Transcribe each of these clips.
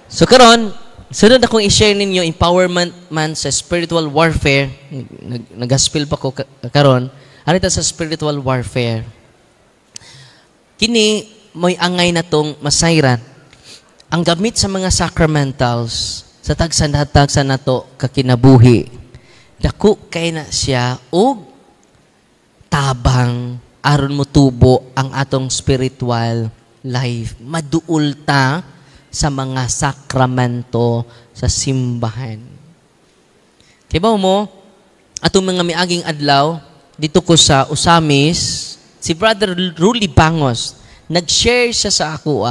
So karon, sunod akong i-share ninyo empowerment man sa spiritual warfare. Nagaspil pa ko karon. Arita sa spiritual warfare. Kini mo'y angay na tong masayran. Ang gamit sa mga sacramentals sa tagsa nato kakinabuhi. Dako kay na siya og tabang aron motubo ang atong spiritual life. Maduol ta sa mga sakramento sa simbahan. Kibaw mo, atong mga miaging adlaw, dito ko sa Ozamis, si Brother Ruli Bangos, nag-share siya sa ako.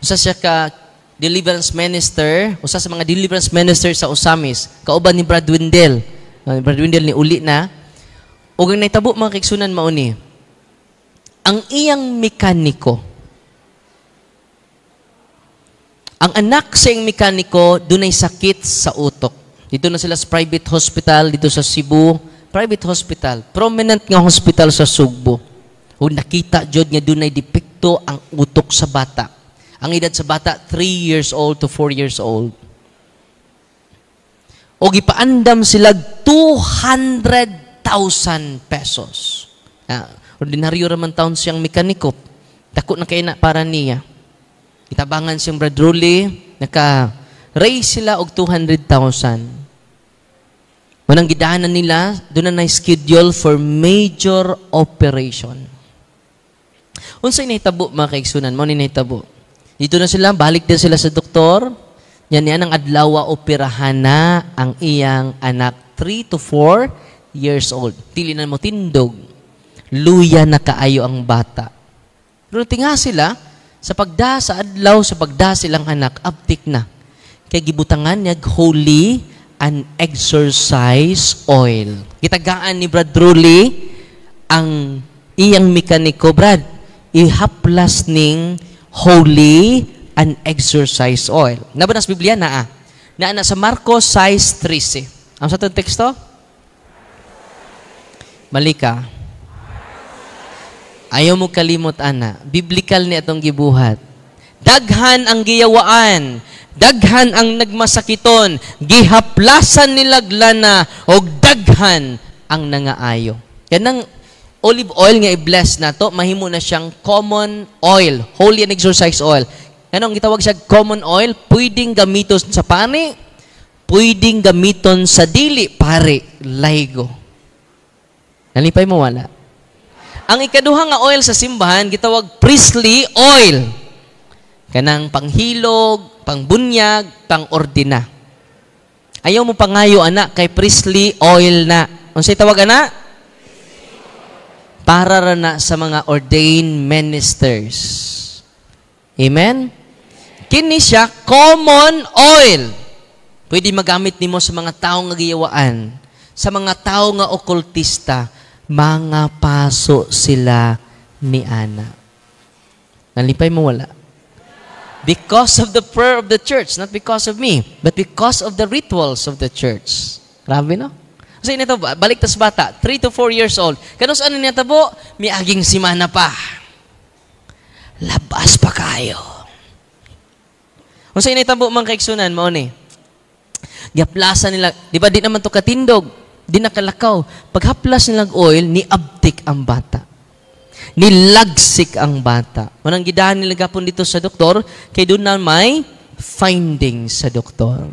Usa siya ka deliverance minister, usa sa mga deliverance minister sa Ozamis, kauban ni Brad Wendell. Brad Wendell ni uli na. Ug ang nahitabo mga kaigsunan mao ni, ang iyang mekaniko, ang anak sa iyang mekaniko, dunay sakit sa utok. Dito na sila sa private hospital, dito sa Cebu, private hospital, prominent nga hospital sa Sugbo. Ug nakita jud nga dunay depekto ang utok sa bata. Ang edad sa bata, 3 years old to 4 years old. O gipaandam sila 200,000 pesos. Ordinaryo raman taon siyang mekaniko. Dako na kay na para niya. Itabangan siyang Brad Rully, naka-raise sila og 200,000. Manang gidahanan nila, doon na na-schedule for major operation. Unsay nahitabo mga kaigsunan? Mao ni nahitabo. Dito na sila, balik din sila sa doktor. Yan yan ang adlaw operahan na ang iyang anak, 3 to 4 years old. Dili na mo tindog. Luya na kaayo ang bata. Pero tinga sila, sa pagda sa adlaw, sa pagda silang anak, abtik na. Kay gibutangan niya holy and exorcise oil. Gitagaan ni Brad Rully ang iyang mekaniko, Brad, ihaplas ning holy and exorcise oil. Naba na sa Biblia? Naa. Naa na sa Marcos 6:13. Ang sa itong teksto? Malika. Ayaw mo kalimot, ana. Biblical ni atong gibuhat. Daghan ang giyawaan. Daghan ang nagmasakiton. Gihaplasan nila lana og daghan ang nangaayo. Kanang olive oil nga i-bless na to, mahimo na siyang common oil, holy and exorcised oil. Kanang gitawag siya common oil, pwedeng gamiton sa pari, pwedeng gamiton sa dili pare, laygo. Nalipay mo wala? Ang ikaduha nga oil sa simbahan gitawag priestly oil. Kanang panghilog, pangbunyag, pangordina. Ayaw mo pangayo ana kay priestly oil na. Unsay tawag ana? Para ra na sa mga ordained ministers. Amen? Kini siya common oil. Pwede magamit nimo sa mga tawo nga giyawaan, sa mga tawo nga okultista, mga paso sila ni ana. Nalipay mo wala? Because of the prayer of the church, not because of me, but because of the rituals of the church. Grabe, no? Kasi nito, balik tas bata, 3 to 4 years old. Kanus ano niya tabo? Miaging simana pa. Labas pa kayo. Kung sa initabo mang kaiksunan, mao ni. Gihaplasan nila, di ba di naman to katindog, di nakalakaw. Paghaplas nilang oil, niabtik ang bata. Nilagsik ang bata. Manang gidahan nila gapon dito sa doktor, kay doon na may findings sa doktor.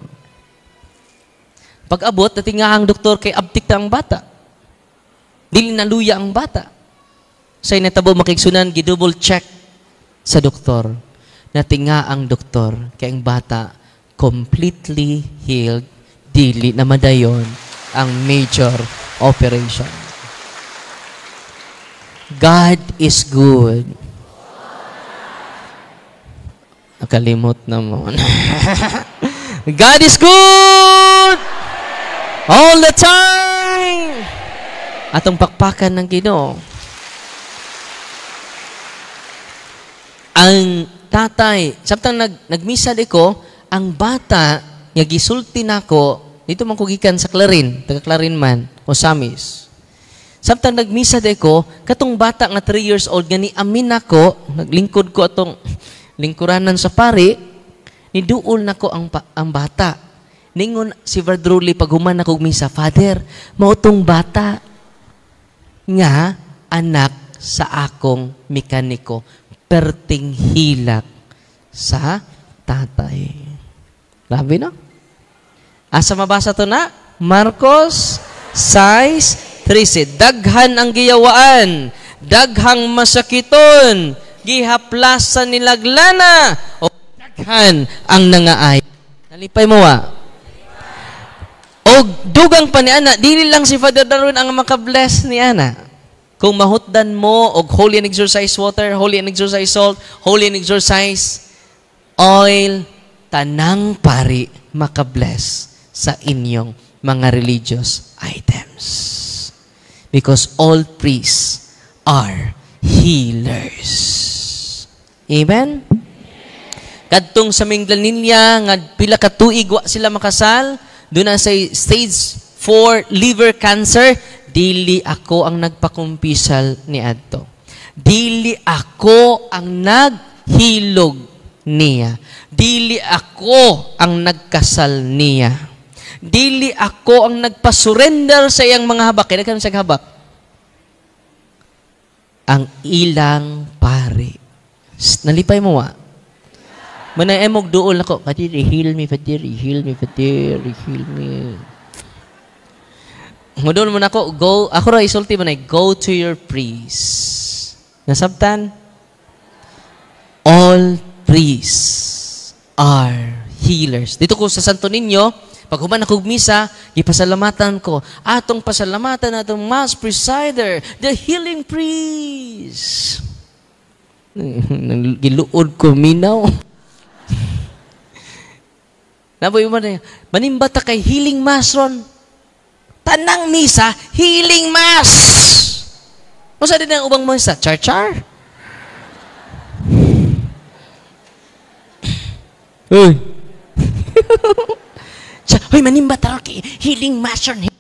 Pag-abot, natinga ang doktor kay abtik na ang bata. Dili naluya ang bata. Sa inatabo makigsunan, gidouble check sa doktor. Natinga ang doktor kay ang bata completely healed, dili na madayon ang major operation. God is good. Nakalimot na mo. God is good all the time. Atong pakpakan ng Ginoo. Ang tatay, samtang nagmisa di ko, ang bata nga gisulti nako, dito man ko gikan sa Clarin, taga Clarin man, o Samis. Samtang nagmisa di ko, katong bata nga 3 years old nga ni amin nako, naglingkod ko atong Lingkuranan sa pari, niduol nako ang bata. Ningon si Brad Rully pag human ako misa, "Father, mao tong bata nga anak sa akong mekaniko, perting hilak sa tatay." Grabe, no? Asa mabasa to na? Marcos 6:13. Daghan ang giyawaan, daghang masakiton, gihaplasan nilag lana, o daghan ang nangaay. Nalipay mo wa? O dugang pa ni ana, dili lang si Father Darwin ang makabless ni ana. Kung mahutdan mo og holy and exorcised water, holy and exorcised salt, holy and exorcised oil, tanang pari makabless sa inyong mga religious items. Because all priests are healers. Amen? Kadtong sa Minglanilla, nga pila ka tuig wa sila makasal, doon na sa stage 4 liver cancer, dili ako ang nagpakumpisal ni adto. Dili ako ang naghilog niya. Dili ako ang nagkasal niya. Dili ako ang nagpasurrender sa iyang mga habak. Kaya kami sa habak. Ang ilang pari. Nalipay mo wa? Manay emog duol ako. "Father, heal me, Father, heal me, Father, heal me." Mudol mo na ako, go, ako ra isulti mo na, go to your priest. Nasabtan? All priests are healers. Dito ko sa Santo Niño, pag human ako misa, gipasalamatan ko. Atong pasalamatan atong mass presider, the healing priest. Giluod ko minaw. Naboy mo na, manimba ta kay healing mass ron. Tanang misa, healing mass. Unsa din ang ubang misa? Char-char. Uy. Hoy, manimba ta kay healing mass ron.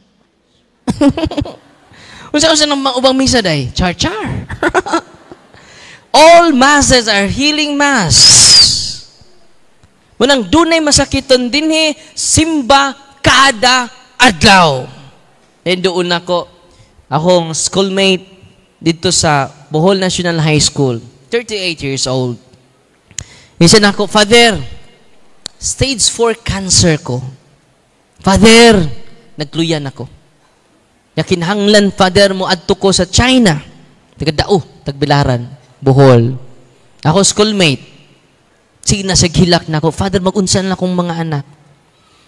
Unsa nang ubang misa day? Char-char. All masses are healing mass. Munang dunay masakiton dinhi, simba kada adlaw. And doon ako, akong schoolmate dito sa Bohol National High School, 38 years old. Minsan ako, "Father, stage 4 cancer ko. Father, nagluyan ako. Yakinhanglan, Father, mo adto ko sa China." Taga Dao, Tagbilaran, Bohol. Ako schoolmate. Sige na sa hilak na ako, "Father, magunsa na akong mga anak.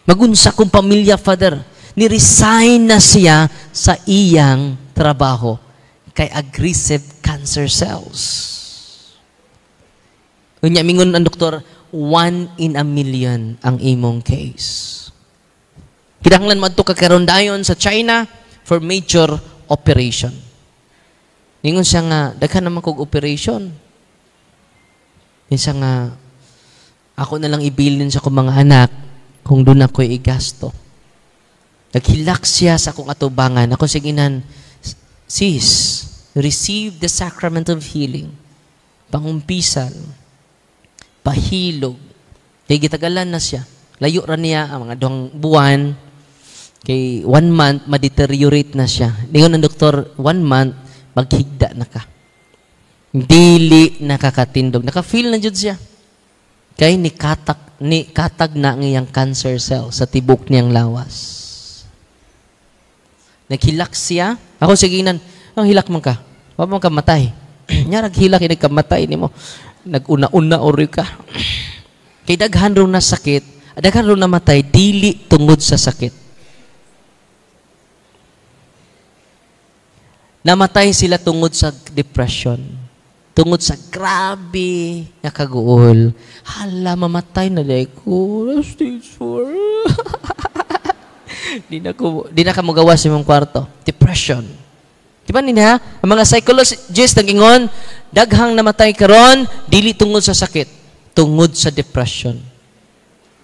Magunsa akong pamilya, Father." Ni-resign na siya sa iyang trabaho kay aggressive cancer cells. Unya mingon ang doktor, 1 in a million ang imong case. Kinahanglan madto ka karon dayon sa China for major operation. Ningon siya nga, daghan naman kog operation. Minsan nga, ako na lang ibilin sa akong mga anak kung doon ako'y igasto. Naghilak siya sa akong atubangan. Ako siginan, "Sis, receive the sacrament of healing. Pangumpisal, pahilog." Kay gitagalan na siya. Layo ra niya ang mga 2 buwan. Kay 1 month, ma-deteriorate na siya. Ningon ang doktor, 1 month, maghigda na ka. Dili nakakatindog. Naka-feel na jud siya. Kay ni katag na ang iyang cancer cell sa tibok niyang lawas. Naghilak siya. Ako siginan, ang hilak man ka. Wa man ka matay. Nya naghilak kay nagkamatay nimo. Naguna-una ori ka. Kay daghan ro na sakit, daghan ro namatay dili tungod sa sakit. Namatay sila tungod sa depression. Tungod sa grabe nga kaguol. Hala, mamatay na dahil ko. Stage 4. Di na ka magawa sa imong kwarto. Depression. Di ba niya? Ang mga psychologists nag-ingon, daghang namatay karon dili tungod sa sakit, tungod sa depression.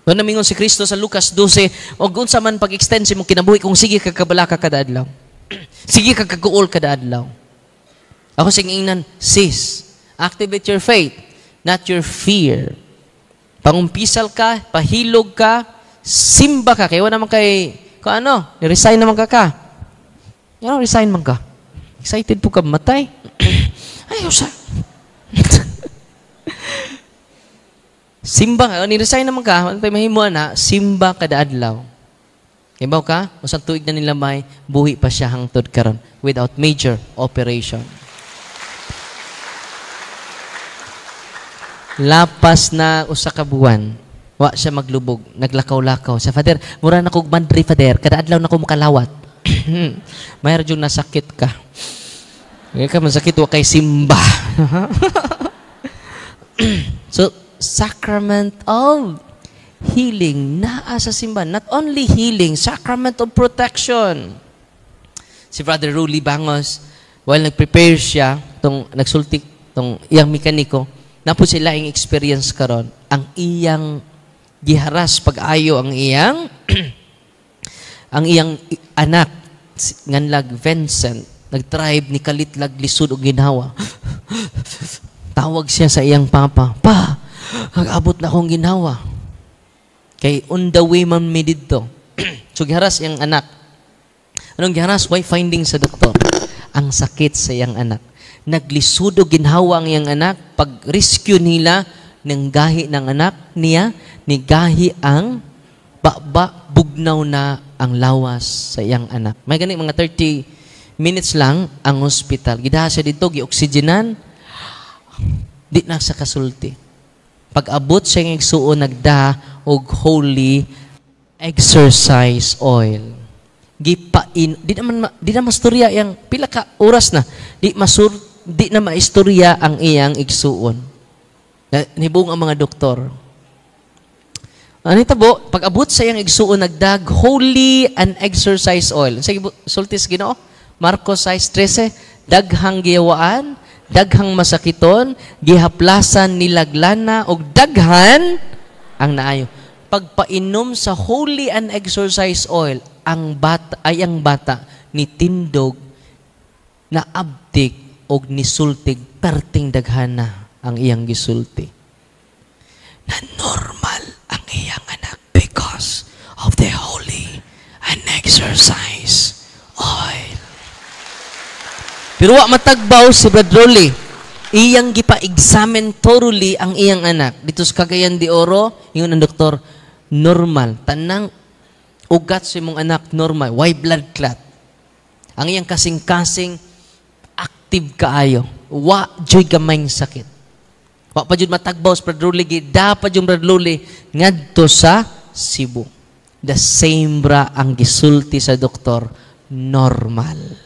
Doon namingon si Kristo sa Lucas 12, og unsa man pag-extend sa imong kinabuhi kung sige ka kabalaka kada adlaw. Sige ka kaguol kada adlaw. Ako sige ingnan, sis, activate your faith. Not your fear. Pangumpisal ka, pahilog ka, simba ka. Kaya wala naman kay, kung ano, resign naman ka ka. Ano, resign man ka. Excited po ka matay. Ay, usa. Simba ka. Ni-resign naman ka, ano tayo mahimo na, simba kada adlaw. Ibaw ka, usang tuig na nila may, buhi pa siya hangtod karon without major operation. Lapas na usa ka buwan, wa siya maglubog, naglakaw-lakaw. Sa Father, mura na kog mandri, Father, kada adlaw na ko makalawat. Mayroon yung nasakit ka. Ngayon ka masakit, wa kay simba. So, sacrament of healing, naa sa simba. Not only healing, sacrament of protection. Si Brother Ruli Bangos, while nag-prepare siya, tong nagsulti, tong iyang mekaniko, napo sila ang experience karon, ang iyang giharas pag-ayo ang iyang ang iyang anak nganlag Vincent, nagtribe ni kalitlag lisod og ginhawa. Tawag siya sa iyang papa, "Pa, nag-abot na akong ginhawa." Kay on the way man mi didto. So giharas iyang anak. Anong giharas? Why finding sa doktor? Ang sakit sa iyang anak. Naglisod og ginhawa ang iyang anak. Pag rescue nila, nang gahi ng anak niya, nigahi ang baba, bugnaw na ang lawas sa iyang anak. May gani mga 30 minutes lang ang hospital. Gidaha siya dito, gioksigenan, di na sa kasulti. Pag-abot siya ng igsuon, nagda og holy exorcise oil. Gipain, di naman di na mastorya yang pila ka oras na, di na maistorya ang iyang igsuon. Nibong ang mga doktor. Ano tabo? Pag-abot sa iyang igsuon, nagdag holy and exorcise oil. Sige, sultis Ginoo. Marcos 6:13, daghang giyawaan, daghang masakiton, gihaplasan nilaglana og daghan ang naayo. Pagpainom sa holy and exorcise oil, ang bata ay ang bata ni tindog na abtik og nisultig perting daghana ang iyang gisulti. Na normal ang iyang anak because of the holy and exorcise oil. Pero wa matagbaw si Brad Rolly. Iyang gipa-examine thoroughly ang iyang anak. Dito sa Cagayan de Oro, ingon ang doktor, normal. Tanang ugat sa imong anak, normal. Why blood clot? Ang iyang kasing-kasing, active kaayo. Wa joy gamayng sakit. Wa pa jud matagbaw sa Brad Rolly, gida pa jud Brad Rolly ngadto sa Cebu. The same bra ang gisulti sa doktor, normal.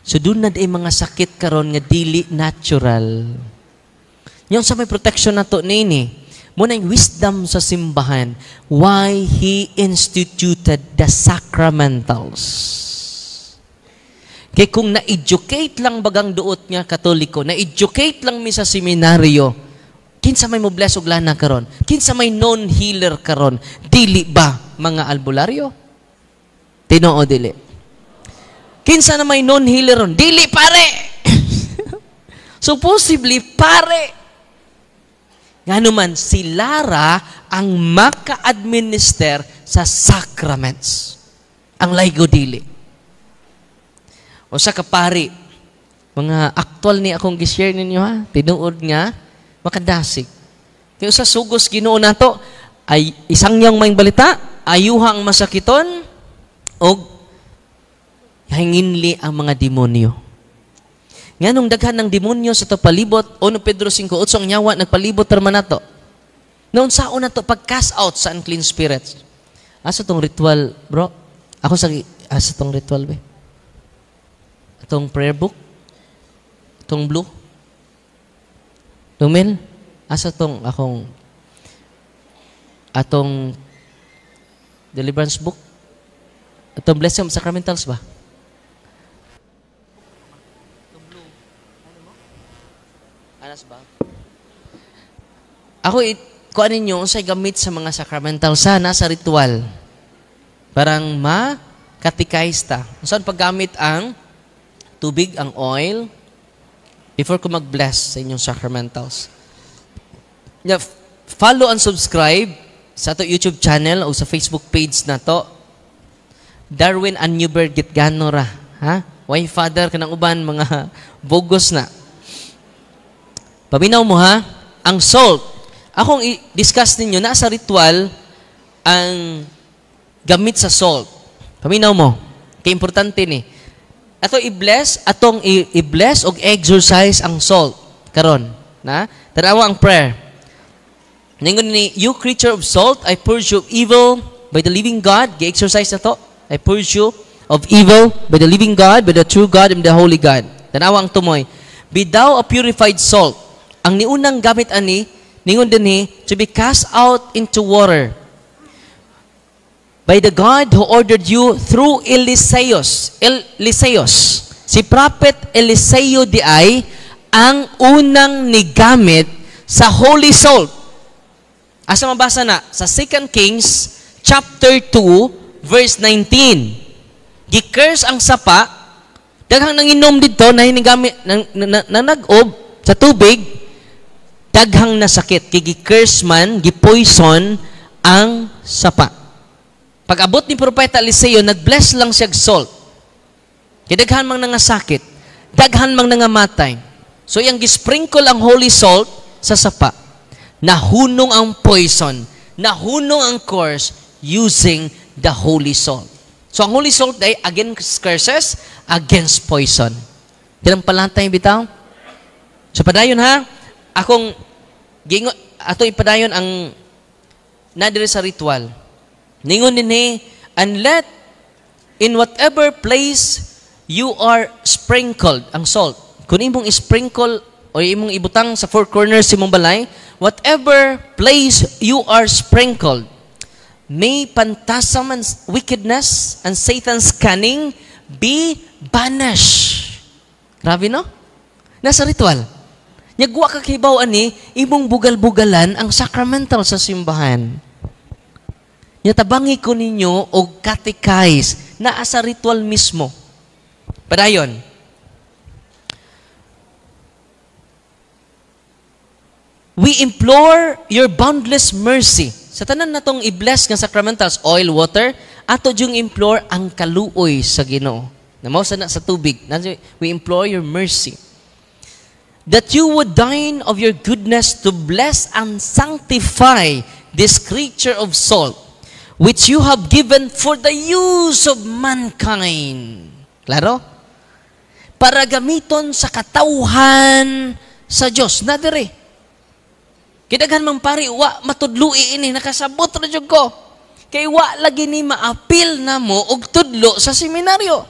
So doon na mga sakit karon nga dili natural. Yung sa may protection na to nini, muna yung wisdom sa simbahan, why he instituted the sacramentals. Kaya kung na-educate lang bagang duot nga Katoliko, na-educate lang mi sa seminaryo, kinsa may mo bless og lana karon? Kinsa may known healer karon? Dili ba mga albularyo? Tinoo dili. Kinsa na may known healer ron? Dili pare. So possibly pare. Ngano man si Lara ang maka-administer sa sacraments. Ang laygo dili. O sa kapari, mga aktual ni akong gi-share ninyo ha, tinuod nga makadasig. Kaya sa sugos Ginoo nato ay isang yang may balita, ayuhang masakiton og hinginli ang mga demonyo. Nganong daghan ng demonyo sa to palibot, 1 Pedro 5:8 ang nyawa nagpalibot ra man nato. Noon saon nato pag cast out sa unclean spirits. Asa tong ritual, bro? Ako sa asa tong ritual be? Atong prayer book? Atong blue? Lumil? Asa tong akong atong deliverance book? Atong blessing of sacramentals ba? Anas ba? Ako, kuan ninyo, unsay gamit sa mga sacramental sana sa ritual. Parang ma-katikaysta. Saan paggamit ang tubig, ang oil, Before ko mag-bless sa inyong sacramentals. Yeah, follow and subscribe sa ato YouTube channel o sa Facebook page na to. Darwin Anuber Gitgano ra. Ha? Why father kanang uban mga bogos na. Paminaw mo ha, ang salt. Akong i-discuss ninyo, nasa ritual ang gamit sa salt. Paminaw mo. Kay importante ni. Ato i-bless, atong i-bless og exorcise ang salt karon, na? Tanawa ang prayer. Ningon ni, "You creature of salt, I purge you of evil by the living God." Gi-exorcise na to. "I purge you of evil by the living God, by the true God and the holy God." Tanawa ang tumoy. "Be thou a purified salt." Ang niunang gamit ani, ningon dinhi, "to be cast out into water by the God who ordered you through Eliseus." Eliseus. Si Prophet Eliseo di ay ang unang nigamit sa holy salt. Asa mabasa na? Sa 2 Kings chapter 2 verse 19. Gi-curse ang sapa, daghang nanginom dito na hinigamit na nag-ob sa tubig, daghang nasakit. Kay gi-curse man, gi-poison ang sapa. Pag-abot ni Propeta Eliseo, nag-bless lang siya salt. Kay daghan mang nangasakit, daghan mang nangamatay. So iyang gi-sprinkle ang holy salt sa sapa. Nahunong ang poison, nahunong ang curse using the holy salt. So ang holy salt ay against curses, against poison. Tinampalatay bitaw? So padayon ha, akong gingo ato ipadayon ang nadiri sa ritual. Ningon dinhi, "And let in whatever place you are sprinkled," ang salt. Kung imong sprinkle o imong ibutang sa four corners imong balay, "whatever place you are sprinkled, may phantasm and wickedness and Satan's cunning be banished." Grabe, no? Nasa ritual. Nyagwa ka kibaw ani, imong bugal-bugalan ang sacramental sa simbahan. Nya tabangi ko ninyo og catechize naa sa ritual mismo. Padayon. "We implore your boundless mercy." Sa tanan natong i-bless nga sacramentals, oil, water, ato yung implore ang kaluoy sa Ginoo. Namaw sa na sa tubig. "We implore your mercy, that you would dine of your goodness to bless and sanctify this creature of salt, which you have given for the use of mankind." Klaro? Para gamiton sa katawhan sa Dios. Na dire. Kidaghan mang pari, wa matudloi ini, nakasabot ra jud ko. Kay wa lagi ni maapil na mo og tudlo sa seminaryo.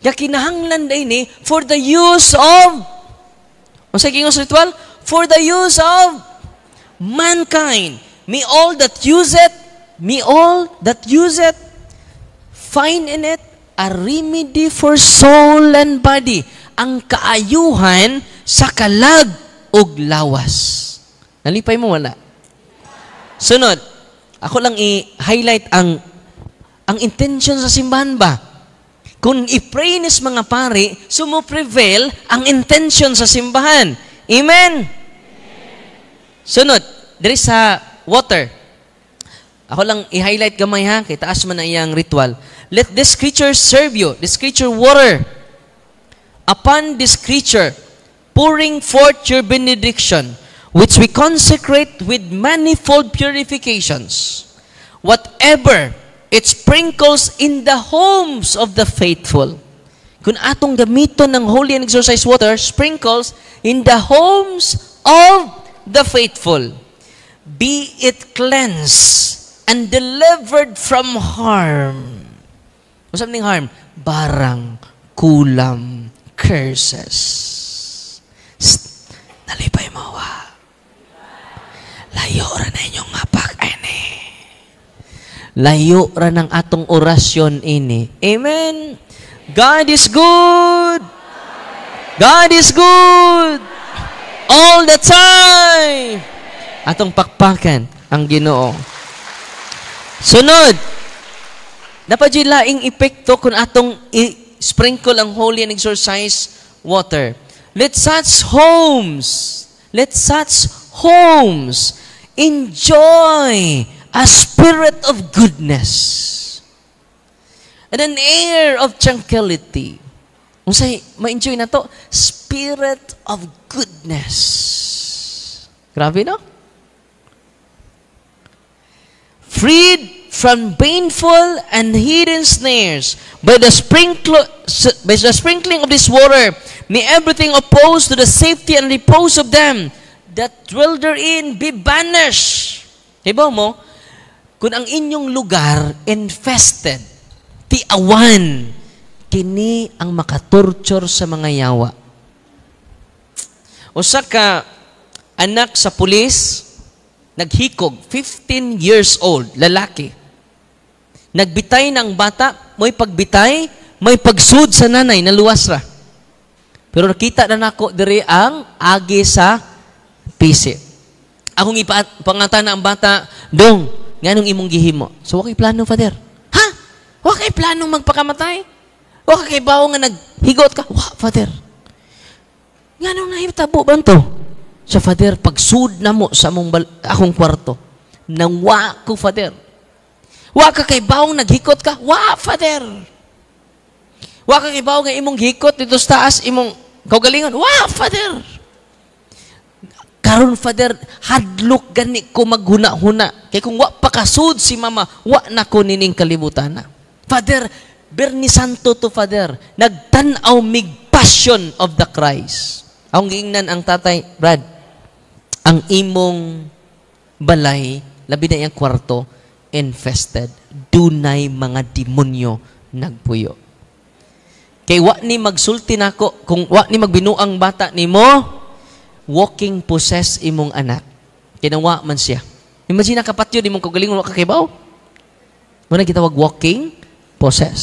Kaya kinahanglan day ni for the use of, unsa gingon sa ritual? "For the use of mankind. May all that use it, may all that use it, find in it a remedy for soul and body." Ang kaayuhan sa kalag ug lawas. Nalipay mo wala? Sunod, ako lang i-highlight ang intention sa simbahan ba? Kung i-pray nis mga pari, sumo-prevail ang intention sa simbahan. Amen? Sunod, diri sa water. Ako lang i-highlight gamay ha, kay taas man na iyang ritual. "Let this creature serve you, this creature water. Upon this creature, pouring forth your benediction, which we consecrate with manifold purifications. Whatever it sprinkles in the homes of the faithful." Kung atong gamiton ng holy and exorcised water, "sprinkles in the homes of the faithful, be it cleansed and delivered from harm." What's something harm? Barang, kulam, curses. Psst, nalipay mo wa. Layo ra na inyong mapak ini. Layo ra ng atong orasyon ini. Amen. God is good. God is good. All the time. Atong pakpakan ang Ginoo. Sunod, dapat yung laing epekto kung atong i-sprinkle ang holy and exorcised water. Let such homes enjoy a spirit of goodness and an air of tranquility. Unsay ma-enjoy na to? Spirit of goodness. Grabe, no? Freed from painful and hidden snares by the sprinkling of this water, may everything opposed to the safety and repose of them that dwell therein be banished. Hibaw mo, kung ang inyong lugar infested, tiawan, kini ang makatorture sa mga yawa. Usa ka anak sa pulis, naghikog, 15 years old, lalaki. Nagbitay ng bata, may pagbitay, may pagsud sa nanay, naluwas ra. Pero nakita na nako diri ang agi sa pisi. Akong ipangata na ang bata, "Dong, nganong imong gihimo?" "So, wa kay plano, Father." "Ha? Wa kay plano magpakamatay? Wa ka kabawo nga naghigot ka?" "Wa, Father." "Nganong nahitabo ba to?" "Sa Father, pagsud na mo sa akong kwarto. Nangwa ko, Father." "Wa ka kaybawong naghikot ka?" "Wa, Father." "Wa ka kaybaw nga imong hikot dito sa taas imong kaugalingon?" "Wa, Father. Karon, Father, hadlok gani ko maghuna-huna. Kay kung wa pa kasud si mama, wa na ko nining kalibutan na. Father, Biyernes Santo to, Father. Nagtan-aw mig Passion of the Christ." Akong giingnan ang tatay, "Brad, ang imong balay, labi na iyang kwarto, infested. Dunay mga demonyo nagpuyo." Kay wa ni magsulti nako, kung wa ni magbinuang bata nimo, walking possess imong anak. Kinawa man siya. Imagine, nakapatyo imong kaugalingon, wa ka kibaw. Mao na gitawag walking possess.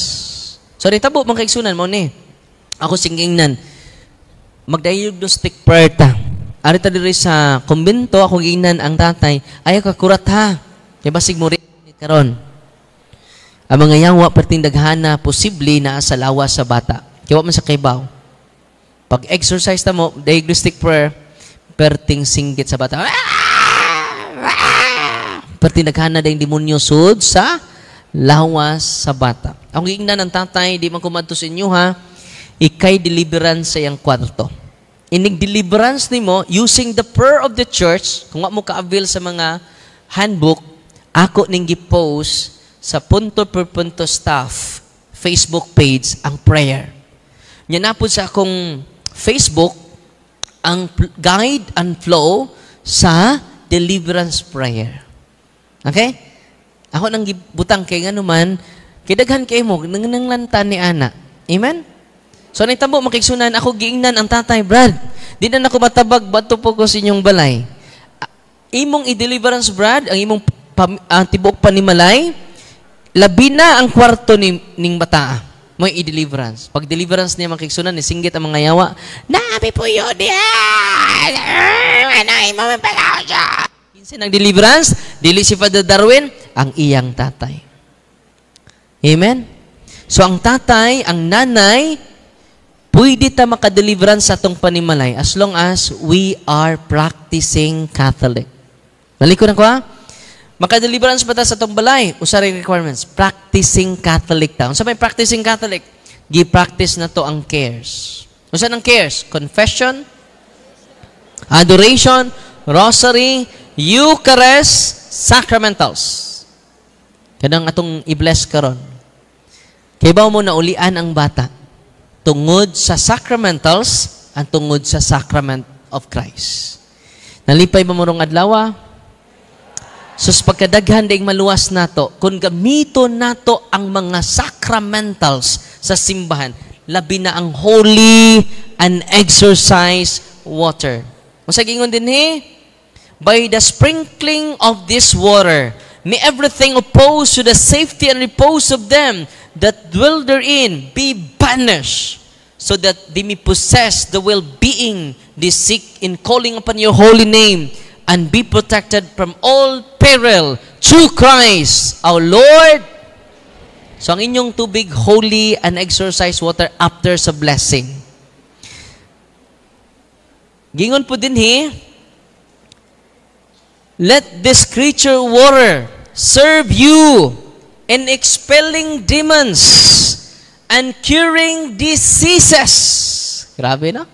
So nitabo, mga kaigsunan, mo ni. Ako singingnan mag-diagnostic prayer ta. Ari ta diri sa kumbento, ako giingnan ang tatay, "Ayaw ka kurat ha. Kay basig mo rin karon. Ang mga yawa perting daghana, posible na sa lawas sa bata." Kay wa man sa kaybaw. Pag exercise ta mo, diagnostic prayer, perting singgit sa bata. Perting daghana dayong demonyo sud sa lawas sa bata. Ang giingnan ng tatay, "Di man ko madto sa inyo ha, ikay deliverance sa iyang kwarto. Inig deliverance nimo using the prayer of the church," kung wa mo ka-avail sa mga handbook, ako ning gi-post sa Punto per Punto staff Facebook page ang prayer. Nya napod sa akong Facebook ang guide and flow sa deliverance prayer. Okay? Ako nang gibutang kay ngano man kay daghan kay mo nang ni ana. Amen? So nitabo, mga kaigsunan, ako giingnan ang tatay, "Brad, di na nako matabag, bato po ko sa inyong balay. Imong i-deliverance, Brad, ang imong tibuok panimalay, labi na ang kwarto ni ning bataa. Mo i-deliverance." Pag deliverance niya, mga kaigsunan, ni singgit ang mga yawa, "Nabi po yun diya! Ano, imo siya." Kinsa nang deliverance? Dili si Father Darwin, ang iyang tatay. Amen? So ang tatay, ang nanay, pwede ta makadeliverance sa atong panimalay as long as we are practicing Catholic. Balik ko na ko ha? Makadeliverance ba ta sa atong balay? Usa rin requirements. Practicing Catholic ta. Unsa may practicing Catholic? Gi-practice na to ang cares. Unsa nang cares? Confession, adoration, rosary, Eucharist, sacramentals. Kanang atong i-bless karon. Kay ba mo naulian ang bata tungod sa sacramentals ang tungod sa sacrament of Christ. Nalipay ba mo rong adlaw? Sus, pagkadaghan ding maluwas nato kung gamiton nato ang mga sacramentals sa simbahan, labi na ang holy and exorcised water. Unsa gingon dinhi? By the sprinkling of this water, may everything opposed to the safety and repose of them that dwell therein be banished, so that they may possess the well-being they seek in calling upon your holy name and be protected from all peril through Christ our Lord. So ang inyong tubig, holy and exorcised water after sa blessing. Gingon po dinhi, "Let this creature water serve you in expelling demons and curing diseases." Grabe, no?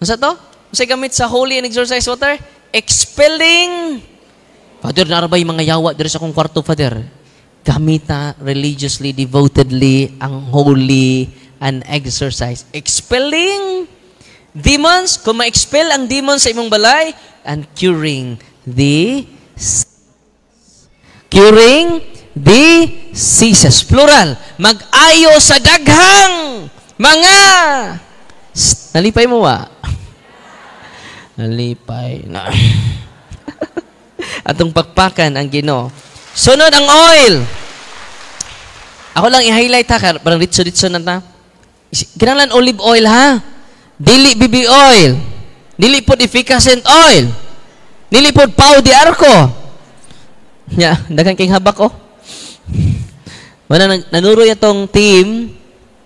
Unsa to? Unsa gamit sa holy and exorcised water? Expelling. "Father, naa ra bay mga yawa diri sa akong kwarto, Father." Gamita religiously, devotedly ang holy and exorcised. Expelling demons, kung ma-expel ang demons sa imong balay, and curing the diseases. Plural. Mag-ayo sa daghang mga. Shh, nalipay mo ba? Nalipay na. Atong pakpakan ang Ginoo. Sunod ang oil. Ako lang i-highlight ha, parang ritso-ritso na ta. Kinahanglan olive oil ha. Dili baby oil. Dili pod efficacent oil. Dili pod pau di arco. Nya, daghan kay habak oh. Wala nanuro atong team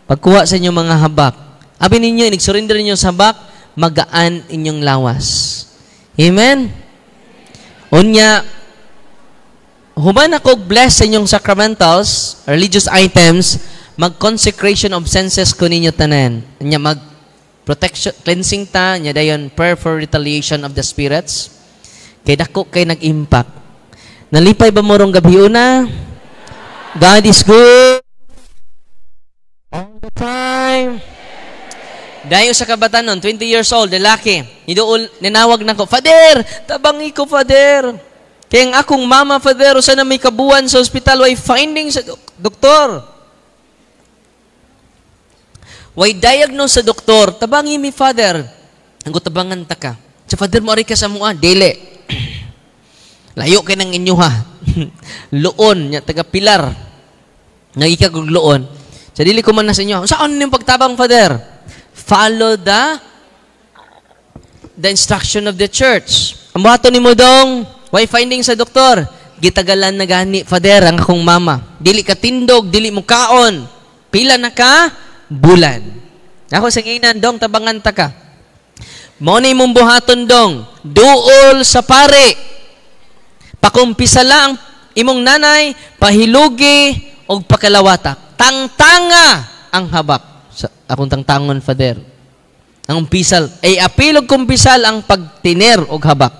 pagkuha sa inyong mga habak. Abi ninyo, inig-surrender ninyo sa habak, magaan inyong lawas. Amen? Unya, human ako bless sa inyong sacramentals, religious items, mag-consecration of senses ko ninyo tanan. Unya, mag protection, cleansing ta, nya dayon prayer for retaliation of the spirits. Kay dako kay nag-impact. Nalipay ba mo rong gabi una? God is good all the time. Dayo sa kabatanon, 20 years old, lalaki. Niduol, ninawag na ko, "Father, tabangi ko, Father. Kaya ang akong mama, Father, usa na may kabuan sa ospital, way finding sa doktor. Way diagnose sa doktor, tabangi mi, Father." Ang tabangan ta ka. "Sa Father, mo ari ka sa mua." "Dili. Layo kay nang inyo ha. Luon, nya taga Pilar. Nagikag og luon. Sa dili ko man na sa inyo. Saan yung pagtabang, Father?" Follow the instruction of the church. Ang buhaton nimo dong, way finding sa doktor. "Gitagalan na gani, Father, ang akong mama. Dili ka tindog, dili mo kaon. Pila na ka? Bulan." Ako sa nginan, "Dong, tabangan ta ka." Mao na imong buhaton dong. Duol sa pare. Pakumpisala ang imong nanay, pahilugi og pakalawata. Tangtanga ang habak. Sa akong tangtangon, Father. Ang umpisal, ay apil og kumpisal ang pagtiner og habak.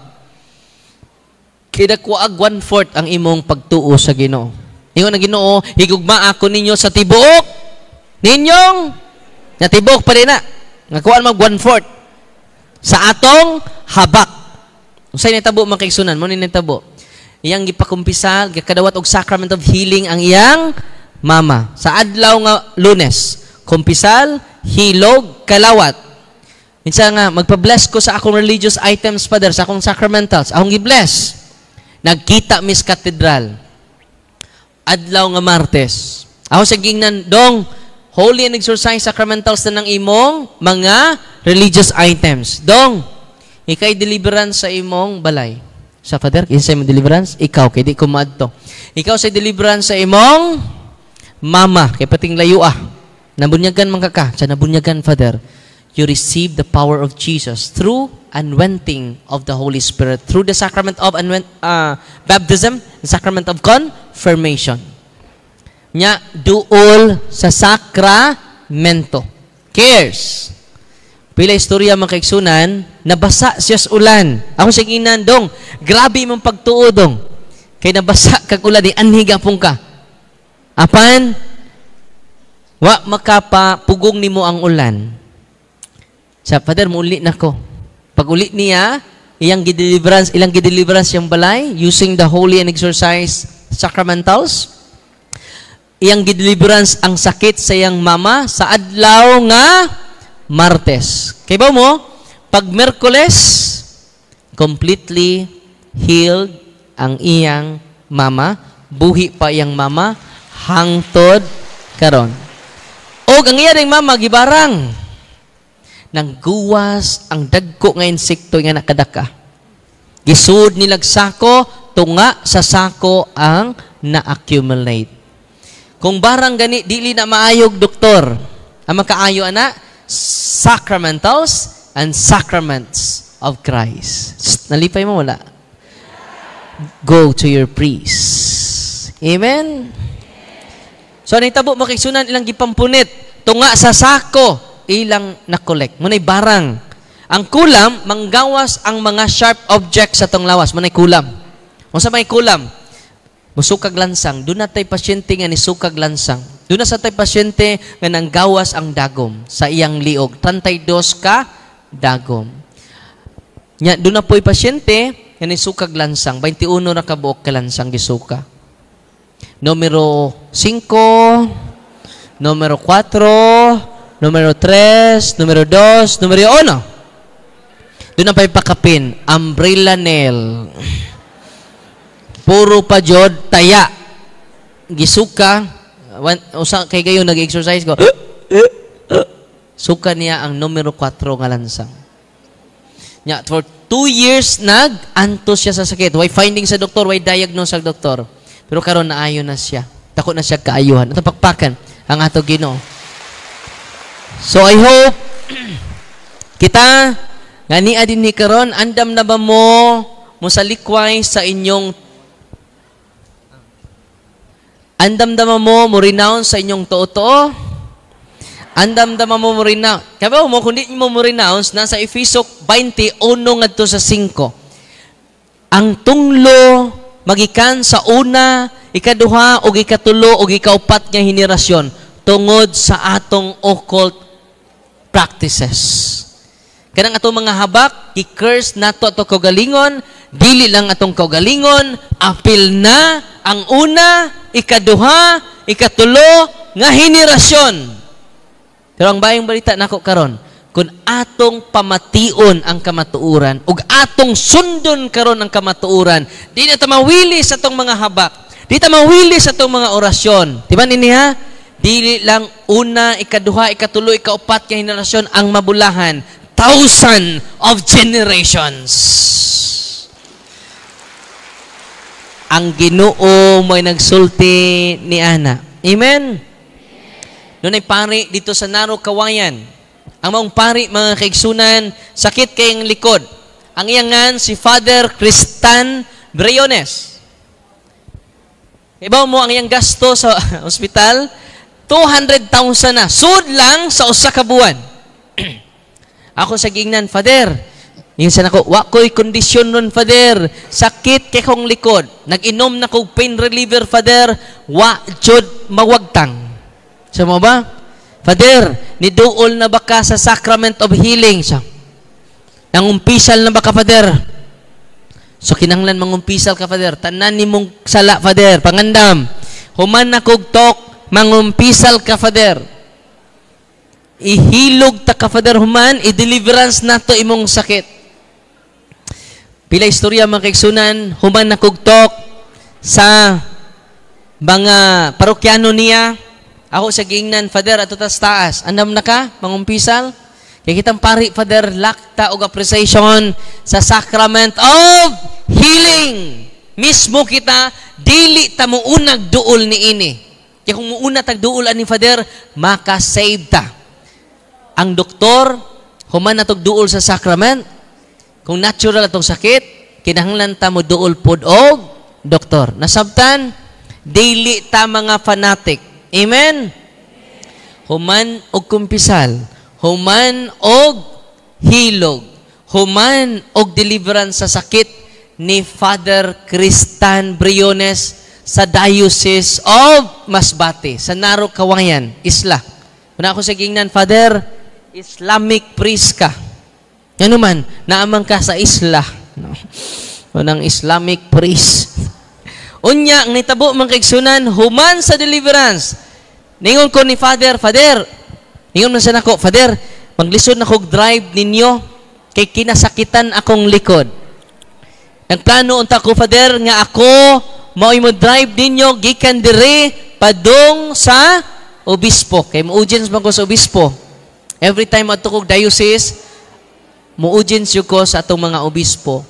Kaya one-fourth ang imong pagtuo sa Ginoo. Ingon ang Ginoo, "Higugma ako ninyo sa tibuok ninyong," na tibuok pa rin na. Nga kuan mag one-fourth sa atong habak. Unsay nitabo, mga kaigsunan? Mo ni nitabo. Iyang gipakumpisal, gikadawat og sacrament of healing ang iyang mama. Sa adlaw nga Lunes, kumpisal, hilog, kalawat. Minsan nga, magpa-bless ko sa akong religious items, Father, sa akong sacramentals. Akong gi-bless. Nagkita mis katedral. Adlaw nga Martes. Ako sa gingnan, "Dong, holy and exorcised sacramentals na ng imong mga religious items. Dong, ikay deliverance sa imong balay." Sa Father, kinsa imong deliverance? "Ikaw, kay di ko maadto." "Ikaw sa deliverance sa imong mama, kay pating layo ah. Nabunyagan man ka ka." Sa nabunyagan, Father, you receive the power of Jesus through anointing of the Holy Spirit, through the sacrament of baptism, the sacrament of confirmation. Nya, duol sa sakramento. Cares. Pila istorya, mga kaigsunan, nabasa siya sa ulan. Ako sa ginan, "Dong, grabe imong pagtuo, dong. Kay nabasa kag ulan, di anhi gapong ka." Apan, wa makapapugong nimo ang ulan. Sa Father, muuli na ko. Pag uli niya, iyang gideliverance, ilang gideliverance yung balay using the holy and exorcised sacramentals. Iyang gideliverance ang sakit sa iyang mama sa adlaw nga Martes. Kay ba mo, pag Merkules, completely healed ang iyang mama, buhi pa iyang mama, hangtod karon. O ang iya ring mama gibarang nangguwas ang dagko nga insekto nga nakadaka. Gisud nilag sako, tunga sa sako ang na-accumulate. Kung barang gani, dili na maayog doktor. Ang makaayo ana, sacramentals and sacraments of Christ. Shh, nalipay mo, wala? Go to your priest. Amen? So, nahitabo, mga kaigsunan, ilang gipampunit. Tunga sa sako, ilang na-collect. Muna'y barang. Ang kulam, manggawas ang mga sharp objects sa tong lawas. Muna'y kulam. Unsa may kulam? Musukag lansang. Duna tay pasyente nga nisukag lansang. Duna sa tay pasyente nga nanggawas ang dagom sa iyang liog. 32 ka dagom. Nya, duna po'y pasyente nga nisukag lansang. 21 ra ka buok ka lansang gisuka. Numero 5, numero 4, numero 3, numero 2, numero 1. Duna pa'y pakapin, umbrella nail. Puro pa jod taya. Gisuka, usa kay gayon nag-exercise ko. Suka niya ang numero 4 nga lansang. Nya, for 2 years nag-antos siya sa sakit. Way finding sa doktor, way diagnose sa doktor. Pero karon naayo na siya. Dako na siya kaayuhan. Ato pakpakan ang ato Ginoo. So I hope kita nga nia dinhi karon, andam na ba mo mosalikway sa inyong, andam na mo mo renounce sa inyong tuo-tuo? Andam na mo mo renounce? Kaya mo, kung di mo mo renounce, nasa Efeso 21 ngadto sa 5. Ang tunglo magikan sa una, ikaduha, ug ikatulo, ug ikaupat nga henerasyon tungod sa atong occult practices. Kanang atong mga habak, i-curse nato ato kaugalingon, dili lang atong kaugalingon, apil na ang una, ikaduha, ikatulo nga henerasyon. Pero ang bayong balita nako karon, kung atong pamation ang kamatuoran ug atong sundon karon ang kamatuoran, di na ta mawili sa atong mga habak, di ta mawili sa atong mga orasyon. Di ba nini ha? Dili lang una, ikaduha, ikatulo, ikaupat nga henerasyon ang mabulahan. Thousand of generations. Ang Ginoo may nagsulti ni ana. Amen? Duna pari dito sa Naro, Kawayan. Ang maong pari, mga kaigsunan, sakit kayong likod. Ang iyangan si Father Tristan Briones. Ibaw mo ang iyang gasto sa ospital, 200,000 na. Sud lang sa usa ka buwan. Ako sa gingnan, "Father," yung sa nako, "wa ko'y kondisyon nun, Father. Sakit kay kong likod. Nag-inom na kog pain reliever, Father. Wa jud mawagtang." Sa mo ba? "Father, niduol na ba ka sa sacrament of healing?" Siya. "Nangumpisal na ba ka, Father? So kinahanglan mangumpisal ka, Father. Tanan ni mong sala, Father. Pangandam. Human na kog talk, mangumpisal ka, Father. Ihilog ta ka, Father, human, i-deliverance nato imong sakit." Pila istorya, mga kaigsunan, human na kog talk sa mga parokyano niya, ako sa giingnan, "Father, ato tas taas. Andam na ka mangumpisal? Kay kitang pari, Father, lakta og appreciation sa sacrament of healing. Mismo kita, dili ta muunag duol ni ini. Kaya kung muuna tag duol ani, Father, maka-save ta." Ang doktor, human na duol sa sacrament, kung natural atong sakit, kinahanglan ta mo duol pod og doktor. Nasabtan, dili ta mga fanatic. Amen? Human og kumpisal, human og hilog, human og deliverance sa sakit ni Father Tristan Briones sa Diocese of Masbate, sa Naro, Kawayan, Isla. Una ako sa gingnan, "Father, Islamic priest ka. Ano man, naamang ka sa isla." No. Unang Islamic priest. Unya, ang nitabo, mga kaigsunan, human sa deliverance. Ningon ko ni Father, "Father," ningon man sa nako, "Father, maglisod na kog drive ninyo kay kinasakitan akong likod. Nagplano unta ko, Father, nga ako mao'y mo drive ninyo gikan dire padung sa obispo." Kay mo audience man ko sa obispo. Every time adto kog diocese, mo audience ko sa atong mga obispo.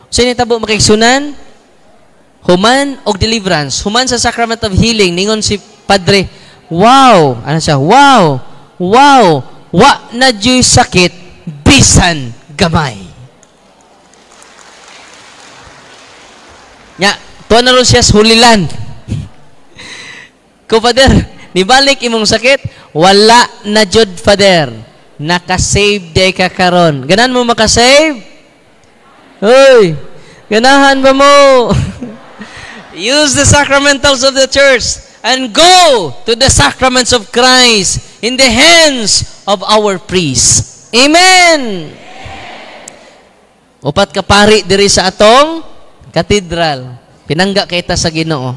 So nitabo, mga kaigsunan, human og deliverance, human sa sacrament of healing, ningon si Padre, "Wow!" Ano siya? Wow! Wow! Wa na juy sakit bisan Bisan gamay. Nya, tuwa na ron siya sa Holy Land. Ko, "Father, nibalik imong sakit?" "Wala na jud, Father. Naka-save day ka karon." Ganahan mo makasave? Hoy, ganahan ba mo? Use the sacramentals of the church and go to the sacraments of Christ in the hands of our priests. Amen! Upat ka pari diri sa atong katedral. Pinangga kita sa Ginoo.